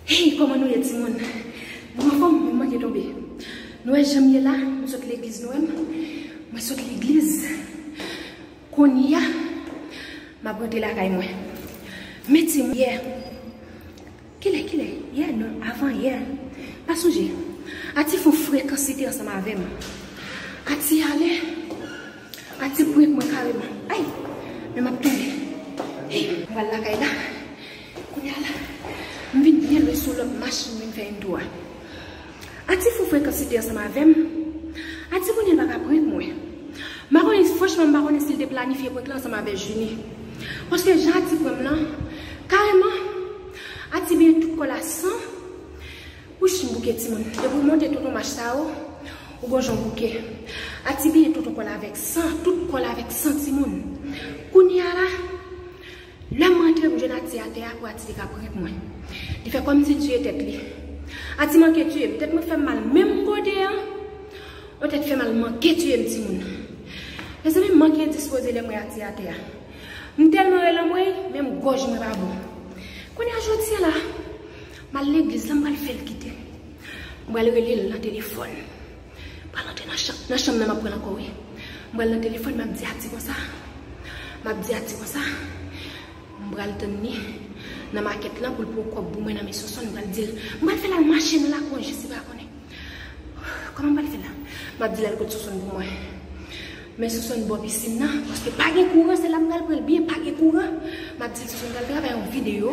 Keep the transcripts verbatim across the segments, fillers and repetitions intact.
Hey, kòman nou ye, timoun? Nou anfòm? Mwen manke tonbe. Nou wè jan m ye la? Mwen sot legliz, nou wè m? Mwen sot legliz. Kounye a, m ap rantre lakay mwen. Men timoun, yè. Kilè, kilè? Yè, non, avan yè. Pa sonje. Ati fè yon frekansite ansanm avè m. Ati ale. Ati prank mwen kareman. Ay! Men m ap tonbe. Hey, m pral lakay la. Kounye a la, m vin byen lwen sou lòt machin, m vin fè yon tou a. Ati fè yon frekansite ansanm avè m. Ati kounye a l pa ka prank mwen. M pa konnen, franchman, m pa konnen si l te planifye prank la ansanm avè Junie. Paske jan Ati pran m lan, kareman, Ati benyen tout kò l a san. Wouch, m bouke, timoun. Depi w monte tout yon mach sa yo, ou gon jan w bouke. Ati benyen tout yon kò l avèk san, tout kò l avèk san, timoun. Kounye a la, lè m rantre, m jwenn Ati atè a pou Ati te ka prank mwen. Li fè kòmsi l tiye tèt li. Ati manke tiye m. Tèt mwen fè m mal menm kote an. Yon tèt fè mal manke tiye m, timoun. Mezanmi, m manke endispoze lè m wè Ati atè a. M tèlman rele anmwey, menm gòj mwen pa bon. Kounye a jodi a la, m al legliz la, m pral fè l kite. M pral rele l nan telefòn. M pral antre nan chanm, nan chanm nan, m ap pran l ankò, wi. M pral nan telefòn, m ap di Ati konsa. M ap di Ati konsa. M pral tann li nan makèt lan pou l pran kòb pou mwen nan men Sonsonn. M pral di l, m pral fè l al mache nan lakou an jis li pa konnen. Kòman m pral fè la? M ap di l al kot Sonsonn pou mwen. Men Sonsonn bò pisin nan, paske pa gen kouran, se la m pral pran l byen, pa gen kouran. M ap di l Sonsonn pral travay yon videyo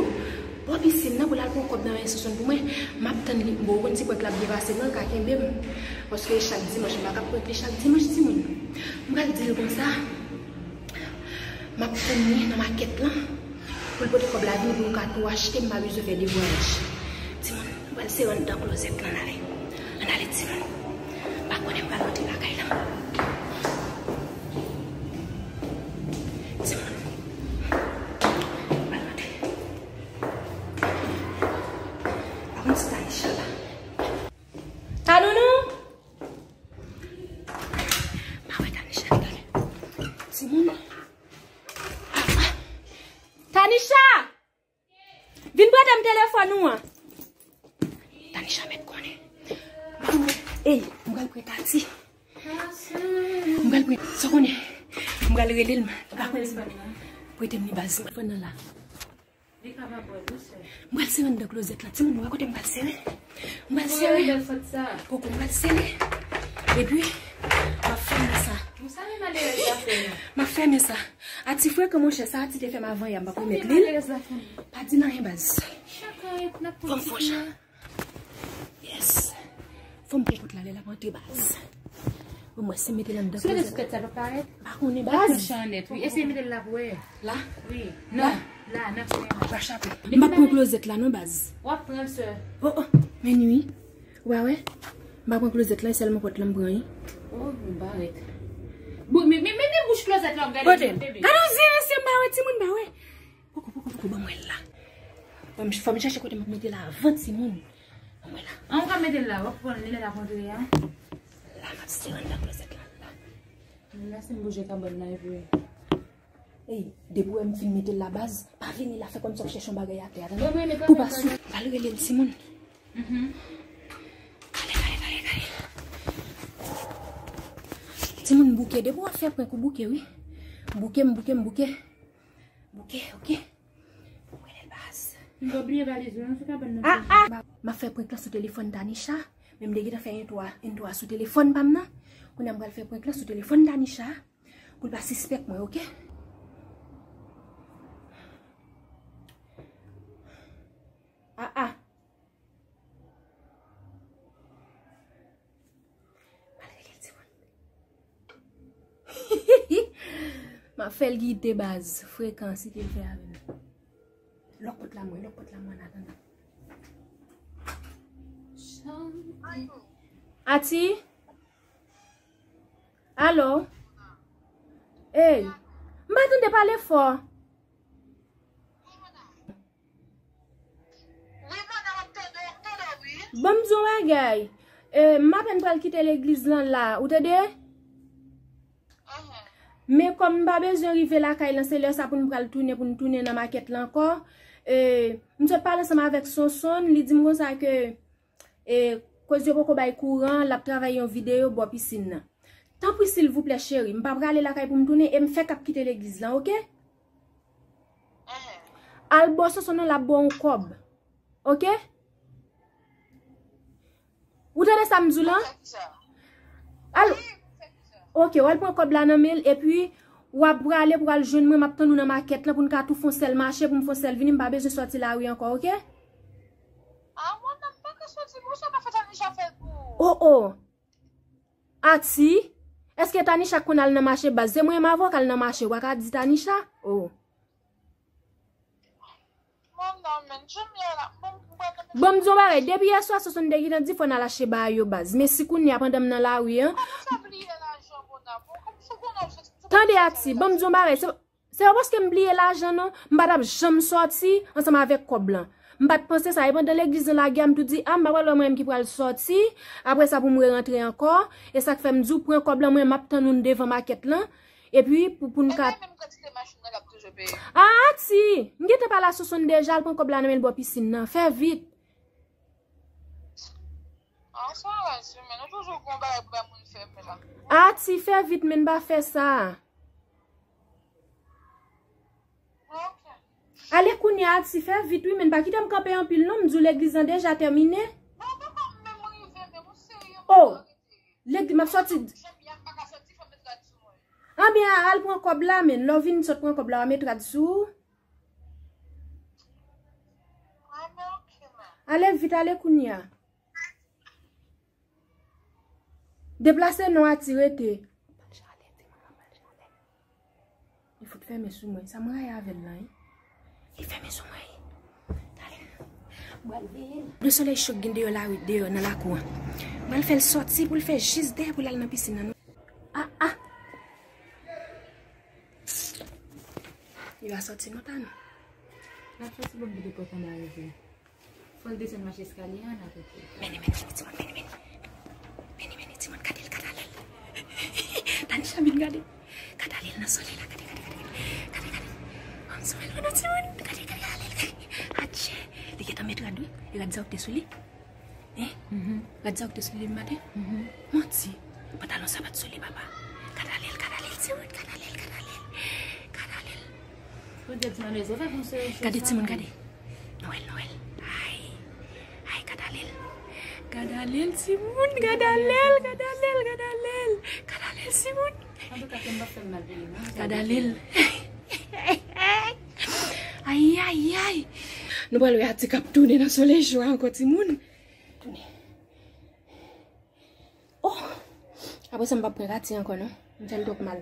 bò pisin nan pou l al pran kòb nan men Sonsonn pou mwen. M ap tann li. Bon, ou konn ti prank la ap byen pase, non, l ka kenbe m. Paske chak dimanch, m pa ka prank li chak dimanch, timoun. M pral di l konsa. M ap tann li nan makèt lan pou l pote kòb la vini pou nou ka tou achte, m pa bezwen fè de vwayaj. Timoun, m pral sere anndan klozèt lan, ann ale. Ann ale, timoun. M pa konnen m pral rantre lakay la. Timoun. M pral rantre. Pa konn si Tanisha la. Tanounou! Pa wè Tanisha, timoun. Tanisha! Vin prete m telefòn ou an. Tanisha mèt konnen. Ey, m pral prete Ati. M pral prete, sa w konnen. M pral rele l, m pa konnen si prete m li baz. Telefòn nan la. Li ka pa bò, wi, sè. M pral sere anndan klozèt la. Timoun, ou wè kote m pral sere? M pral sere. Koko, m pral sere. Epi, m ap fèmen sa. Bon, sa men malerèz la fè, non? M ap fèmen sa. Ati frekan, monchè, sa Ati te fè m avan yè, m p ap remèt li l. Sa men malerèz la fè, non? Pa di l anyen, baz. Chak an, n ap pran ti fi a. Yes. Fò m pran pòt la lè l ap antre, baz. Bon, mwen, si m mete l anndan klozèt. Si w mete sou tèt sa, l p ap parèt? M pa konnen, baz. L ap pran chan nèt, wi. Eseye mete l la pou wè. La? Wi. Non, la, nan fen an. Pa chape. M p ap pran klozèt la, non, baz. W ap pran l, sè. Oh, oh, men wi. Ou pa wè? M pa pran klozèt la, e sèlman pòt la m pran, wi. Oh, m parèt. Bon, men, men, men, men bouch klozèt la, w ap gade. Kote? Gade yon zye ansyen, m pa wè, timoun, m pa wè. Poko, poko, poko, ban mwen l la. Fò m, fò m chèche kote m ap mete l avan timoun. Ban mwen la. An, ou ka mete l la, w ap pran li lè l ap antre a. La, m ap sere anndan klozèt la, la. La, si m bouje kabann nan, epi. Ey, depi w wè m fin mete l la, baz, pa vini la, fè kòmsi w ap chèche yon bagay atè a, tande? Pou pa sou, m pral rele l, timoun. Mhm. Gade, gade, gade, gade. Timoun bouke, depi w ap fè prank ou bouke, wi. Bouke, m bouke, m bouke. Bouke, oke. Mwen lè baz. M pa bliye valiz ou nan sou kabann nan. Ah, ah. M ap fè prank lan sou telefòn Tanisha. Men m te gentan fè intro a, intro a sou telefòn pa m nan. Kounye a m pral fè prank lan sou telefòn Tanisha. Pou l pa sispèk mwen, oke? Ah, ah. Malgre l di mwen. M ap fè l kite baz, frekan, si te fè avè m. Lòk pòt la mwen, lòk pòt la mwen, an atandan. Ati? Alo? Ey, m pa tande, pale fò. Wi, mòn, m ap tande w, m tande w, wi. Ban m di w yon bagay. E, m apèn pral kite legliz lan la, ou tande? Ahan. Men kòm m pa bezwen rive lakay lan, se lè sa pou n pral tounen, pou n tounen nan makèt lan ankò. E, m sot pale ansanm avèk Sonsonn, li di m konsa ke, e, koz yo poko bay kouran, l ap travay yon videyo bò pisin nan. Tanpri, silvouplè, cheri, m pa prale lakay pou m tounen, e m fèk ap kite legliz lan, oke? Al bò Sonsonn nan, l ap ba w yon kòb. Oke? Ou tande sa m di w lan? Al, oke, w al pran kòb la nan men l, epi w ap prale pou w al jwenn mwen, m ap tann ou nan makèt lan pou n ka tou fè yon sèl mache, pou m fè yon sèl vini, m pa bezwen sòti lari ankò, oke? Ah, mwen menm pa ka sòti, mwen sa pa fè Tanisha fè l pou ou. Oh, oh. Ati, èske Tanisha konn al nan mache baz? Se mwen menm avè w k al nan mache, w pa ka di Tanisha? Oh. Mwen nan men, jan m ye la, bon, m pral nan Bon, m di yon bagay, depi yè swa Sonsonn te gentan di fò n al achte bagay yo baz. Men si kounye a pandan m nan lari an, Kòman sa bliye lajan, Bona? Bon, kòm si w konnen w soti, Tande, Ati, bon, m di yon bagay, se, se pa paske m bliye lajan non, m pa t ap janm sòti ansanm avèk kòb lan. M pa t panse sa, e pandan legliz lan lage a, m tou di, a, m pa pral wè mwen menm ki pral sòti, apre sa pou m rerantre ankò, e sa k fè m di w pran kòb lan, mwen m ap tann ou devan makèt lan, epi pou, pou n ka Ebyen, menm kantite machin nan l ap toujou peye. A, Ati, m gentan pale a Sonsonn deja, al pran kòb la nan men l bò pisin nan, fè vit. Ah, sa raz wi, men nou toujou gon bagay pou bay moun fè men la. Ati, fè vit, men n pa fè sa. Ok. Ale kounye a, Ati, fè vit wi, men n pa kite m kanpe anpil non, m di w legliz lan deja tèmine. Bon, papa, m menm rive, men ou serye, Oh, legliz, m ap sòti. Jan m ye a, m pa ka sòti, fò m met rad sou mwen. Anbyen, al pran kòb la, men lè w vin sot pran kòb la, w a met rad sou ou. Ah, men ok, men. Ale vit, ale kounye a. Deplase non, Ati, rete. Li fout fèmen sou mwen. Sa mwen rayi avè l lan, wi. Li fèmen sou mwen, wi. Talè. M pral veye l. De solèy cho k gen deyò la, wi, deyò nan lakou an. M pral fè l sòti pou l fè jis dèyè pou l al nan pisin nan. Ah, ah. Li va sòti non, Tani. L ap sòti, bon, m kite pòt anba rive. Fò l desann mache eskalye an, n ap ede. Mennen, mennen, mennen, timoun, mennen, mennen. Mennen, mennen, timoun, gade l, gade ale l. Tanisha vin gade. Gade ale l nan solèy la, gade, gade, gade, gade. Gade, gade. Ann sou el, ann timoun, gade, gade ale l, gade. Adje, li gentan met rad wi. E rad sa w te sou li? Hein? Rad sa w te sou li maten? Manti. Pantalon sa pa t sou li, papa. Gade ale l, gade ale l, timoun, gade ale l, gade ale l. Gade ale l. Gade timoun, gade. Nwèl, Nwèl. Ay. Ay, gade ale l. Gade ale l, timoun. Gade ale l, gade ale l, gade ale l. Gade ale l, timoun. Antouka, ke m pa fè m mal pou li, non. Gade ale l. Ay, ay, ay. Nou pral wè Ati k ap tounen nan solèy cho a ankò, timoun. Tounen. Oh! Apre sa, m p ap pran Ati ankò, non. M fè l twòp mal.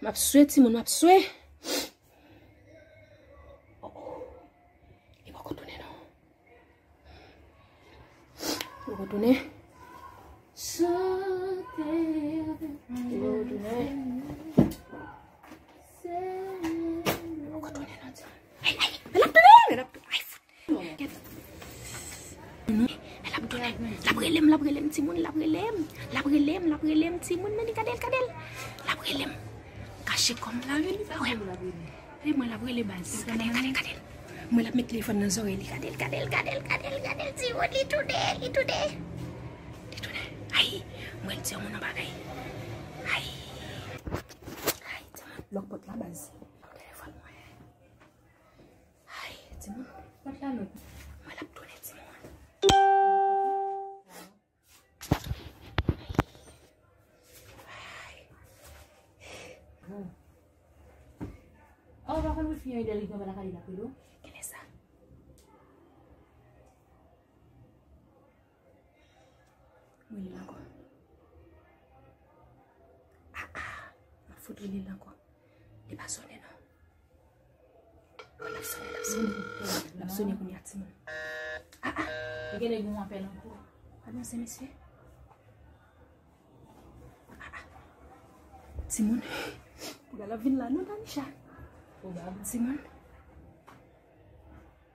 M ap swe, timoun, m ap swe. Oh, oh. Li poko tounen, non. Li poko tounen. Li poko tounen. Li poko tounen, non, timoun. Ay, ay, l ap tounen, l ap tounen. Ay, fout. Gade. L ap tounen. L ap rele m, l ap rele m, timoun, l ap rele m. L ap rele m, l ap rele m, timoun, men li gade l, gade l. L ap rele m. Kache kò m la, men li pa wè m. E mwen l ap rele baz. Gade l, gade l, gade l. Mwen l ap met telefòn nan zòrèy li. Gade l, gade l, gade l, gade l, gade l, timoun, li tounen, li tounen. Li tounen. Ay, mwen l di yon moun yon bagay. Ay. Ay, timoun. Lòk pòt la, baz. Telefòn mwen. Ay, timoun. Kot la nou? Mwen l ap tounen, timoun. Ay. Oh, ou pa konn wifi an, Idèl, li pran lakay li, l ap rele w? Kilè sa? Mwen li la ankò. Ah, ah. M ap fout rele l ankò. Li pa sonnen non. L ap sonnen, l ap sonnen. L ap sonnen kounye a, timoun. Ah, ah. Li genlè gen yon apèl ankò. Anonse, mesye. Ah, ah. Timoun. Pou l ap vin la, non, Tanisha? Pwobab. Timoun.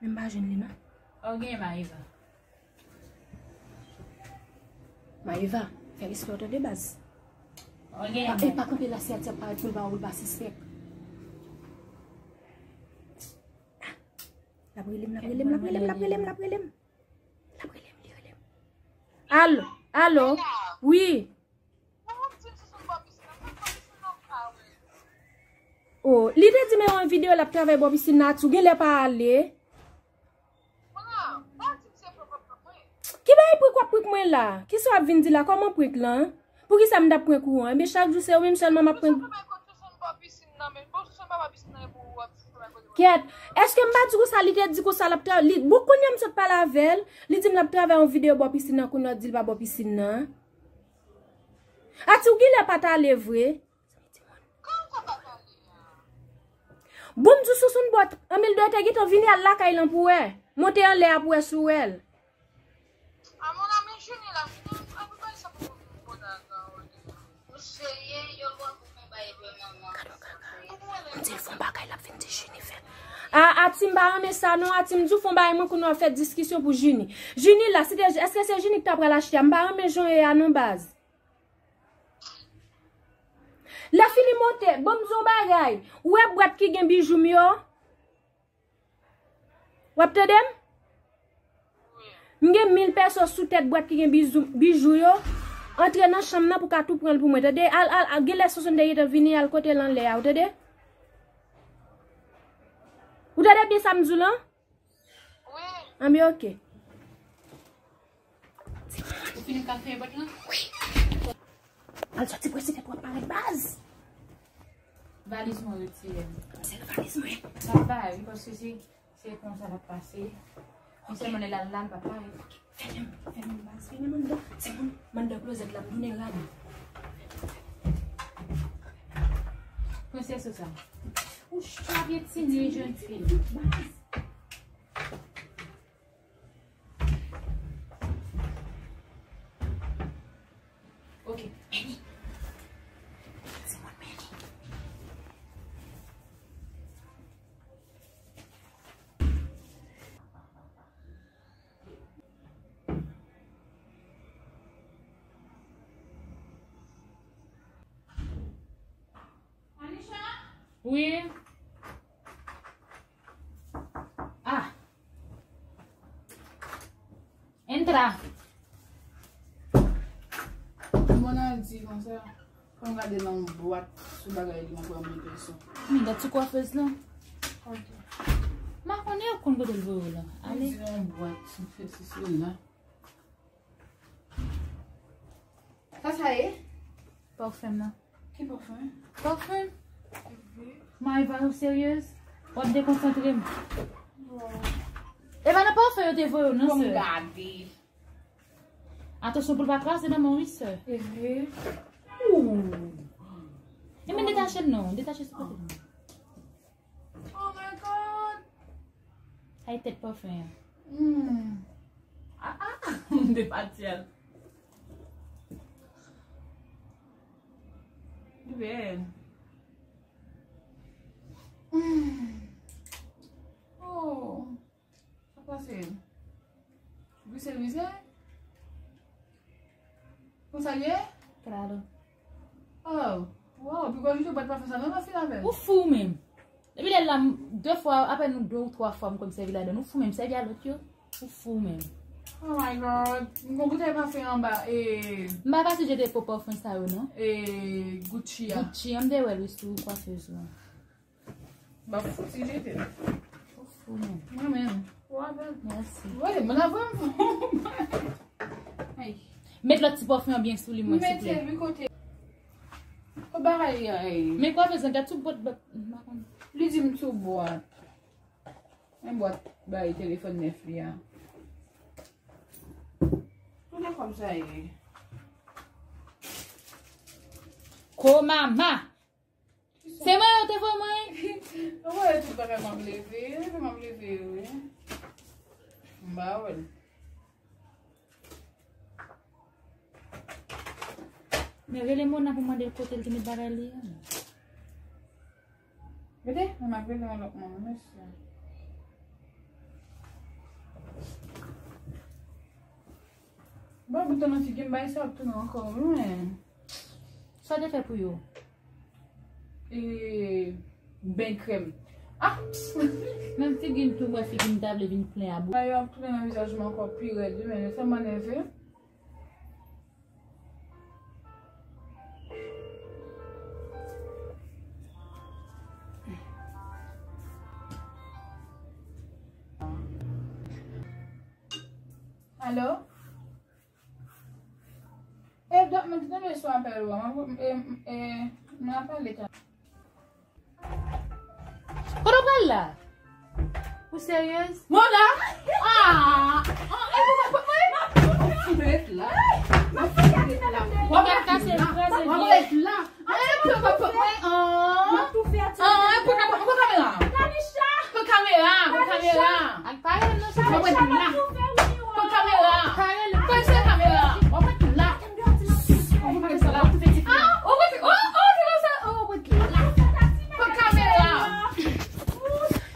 Men m pa jwenn li, non. Ou gen Maïva. Maïva, fè respè w tande baz. Ok. Pa, e pa kanpe la, si Ati ap parèt pou l pa wè w, l pa sispèk. L ap rele m, l ap rele m, l ap rele m, l ap rele m, l ap rele m. L ap rele m, li rele m. Alo, alo. Wi. Oh, li te di m yon videyo l ap travay bò pisin nan, tou genlè pa ale. Ki bagay prank w ap prank mwen la? Kisa w ap vin di la? Kòman prank lan? Poukisa m t ap prank ou an? Ebyen, chak jou se ou menm sèlman m ap prank. Kèt, èske m pa di konsa, li te di konsa l ap travay, li, bon, kounye a m sot pale avè l, li di m l ap travay yon videyo bò pisin nan, kounye a di l pa bò pisin nan. Ati, ou genlè pa t ale vre. Bon, m di w Sousoun bòt, Anmil dwe te gentan vini al lakay lan pou wè. Monte anlè a pou wè si w wè l. Gad, gad, gad. M di l fon bagay, l ap vin di Jini fè. A, Ati, m pa renmen sa non, Ati, m di w fon bagay, mwen kounye a w ap fè diskisyon pou Jini. Jini la, si te, èske se Jini ki ta pral achte a? M pa renmen jan w ye a non, baz. Lè fini monte, ban m di w yon bagay. Ou wè bwat ki gen bijou m yo? W ap tande m? M gen mil peso sou tèt bwat ki gen bizou, bijou yo. Antre nan chanm nan pou ka tou pran l pou mwen, tande? Al, al, al, genlè Sousoun te gentan vini, al kote l anlè a, ou tande? Ou tande byen sa m di w lan? Wi. Anben, oke. Ou fini kafe bòt lan? Wi. Al sòti prese tèt w ap parèt baz. Valiz mwen retire. Se valiz mwen. Sa pa, wi, paske se, se konsa l ap pase. Men sèlman lè l al la, l pa parèt. Fèmen, fèmen baz, fèmen anndan. Timoun, m anndan klozèt la, m tounen rad. Prensès ou sa? Ou chwa pyetine, jèn fi. Baz. Ok. Meni. Timoun, Meni. Wi. Ah. Entra. Mwen al di konsa. Fò m gade nan bwat sou bagay li ankò mwen pèsò. Men gad ti kwafèz lan. Ok. M pa konnen yo konn kote l voye w la. Ale. Li di nan bwat sou fè si sou la. Sa sa ye? Pafèm nan. Ki pafèm? Pafèm. Mari pa ou seryez? W ap dekonsantre m. E pa nan pafèm yo te voye w non, sè. Fò m gade. Atansyon pou l pa kraze nan men w wi, sè. Ehe. Ou. E men detache l non, detache sou kote l. Oh my God. Sa e tèt pafèm an. Hmm. Ah, ah, ah. M te pati al. Bèl. Hmm. Oh. Sa pase? Glisel, glisel? Konsa l ye? Claro. Oh, wow, pi gwo jou bwat pafèm sa, non, pa fil avè l. Ou fou menm. Depi lè la, m, de fwa, apèn de ou twa fwa m konn sèvi ladan l. Ou fou menm, sèvi a lòt yo. Ou fou menm. Oh my God. M gon boutèy pafèm anba, e. M pa pase jete po pafèm sa yo, non. E, Gucci a. Gucci, an m te wè l wi sou kwafèz ou an. M ap fouti jete l. Ou fou, men. Mwen menm. Ou avè l. Mèsi. Wi, mwen la vrèman. Ay. Met lòt ti pafèm an byen sou li, mwen, siplè. Mete l wi kote. Kot bagay li an ye? Men kwafèz lan, gad tout bòt, bòt, m pa konn. Li di m tout bwat. Men bwat bay telefòn nèf li a. Kote kòb sa ye? Ko mama. Se mwen yo te voye mwen. Ou wè tout bagay m ap leve, leve m ap leve yo, wi. M pa wè l. Men rele Mona pou mande l kote l te met bagay li a. Gade, men m ap rele yon lòt moun, mesye. Ba bouton nan figi m, bay sa ap tounen ankò, wi, men. Sa w te fè pou yo? E, ben krèm. Ah, pss, menm figi m tou, mwen figi m ta vle vin plen a bou. Bagay yo ap tounen nan vizaj mwen ankò pi rèd wi, men yo tèlman nève. Alo? E, dòk, mwen te tonbe sou apèl ou a. Mwen, e, e, mwen ap pale ta. Kote w pral la? Ou seryez? Mona! Ah! Ah, e pou mwen, pou mwen? Ou ret la. Ou ret la. Ou ret la. Ou ret la. Ah, e pou mwen, pou mwen? Ah. Ah, e pou mwen, pou kamera. Pou kamera, pou kamera. Ak pa yo nan sa. Ou ret la. Pou kamera. Pou se kamera. Ou ret la. Ou ret la. Ou ret la. Ou ret la. Pou kamera.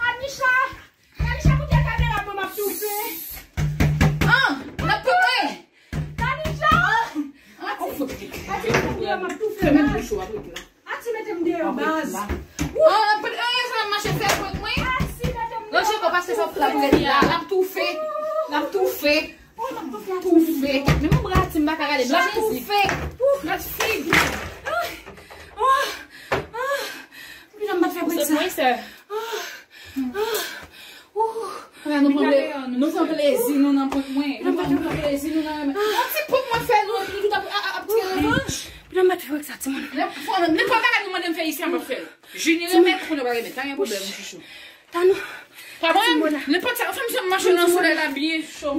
Anisha! Anisha, kote kamera mwen, m ap toufe. Ah, n ap toufe. Anisha! Ah, ah, ti, ti kamera m ap toufe. Fèmen bouch ou, ap ret la. Ati, mete m deyò, baz. Ah, n ap, eh, sa n ap mache fè prank mwen. Ati, mete m deyò. Ranje kò, paske sa pou la pou ret la. L ap toufe. L ap toufe. Toufe. Men mwen bra ti m pa ka gade blan Jezi. Toufe. Gad figi. Ah, ah, ah. Pi jan m pa t fè prank sa. Ah, ah, ouh. Ala, nou pran ple-, nou pran plezi nou nan prank mwen. Nou pran, nou pran plezi nou nan, yon ti prank mwen fè nou, nou tout ap, ap, ap tire revanj. Pi jan m pa t fè prank sa, timoun. Nenpòt bagay nou mande m fè isi a, m ap fè l. Jini remèt, kounye a pa remèt. Pa gen pwoblèm, chouchou. Tanou. Pa mwen, nenpòt sa, fè m mache nan solèy la byen cho.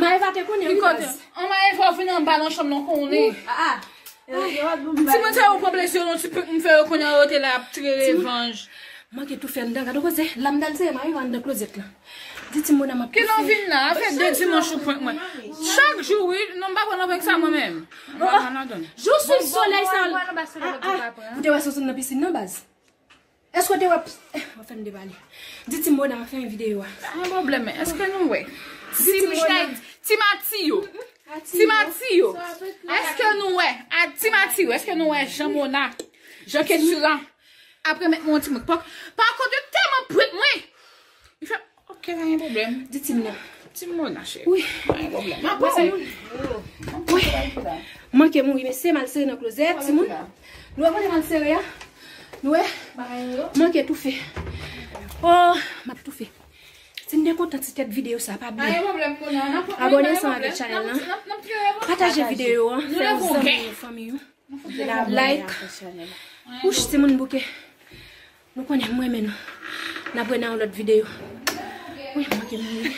Maeva te konnen, wi, baz. An Maeva, w vin anba nan chanm nan, konnen. Ah, ah. Timoun sa yo pran plezi yo nan ti prank m fè yo, kounye a yo te la ap tire revanj. Manke toufe anndan, gade koze, la m t al sere Maeva anndan klozèt la. Di timoun nan m ap toufe. Kilè w vin la, fè de dimanch ou prank mwen. Chak jou, wi, non, m pa pran nan prank sa mwen menm. M pa pran ladan. Jou sou solèy sa. Ah, ah. Ou te wè sou nan pisin nan, baz. Èske w te wè, eh, mwen fè m depale. Di Ti Mona fè yon videyo a. Pa gen pwoblèm, èske nou wè? Ti Mona, Ti Matiyo. Ti Matiyo. Èske nou wè? A Ti Matiyo, èske nou wè jan Mona, jan Ketura ap remèt mwen yon ti mouk pòk? Pa kont yo tèlman prank mwen. Li fè, ok, pa gen pwoblèm. Di Ti Mona. Ti Mona, cheri. Wi. Pa gen pwoblèm. M ap pase. Wi. Manke mouri, mesye, m al sere nan klozèt, timoun. Nou wè kote m al sere a? Nou wè? Manke toufe. Oh, m ap toufe. Si n te kontan ti tèt videyo sa, pa bliye abòne ansanm avèk chanèl lan. Pataje videyo an, fè yon zanmi, yon fanmi, yon like. Wouch, timoun bouke. Nou konnen m renmen nou. N ap wè nan yon lòt videyo. Wi, manke mouri.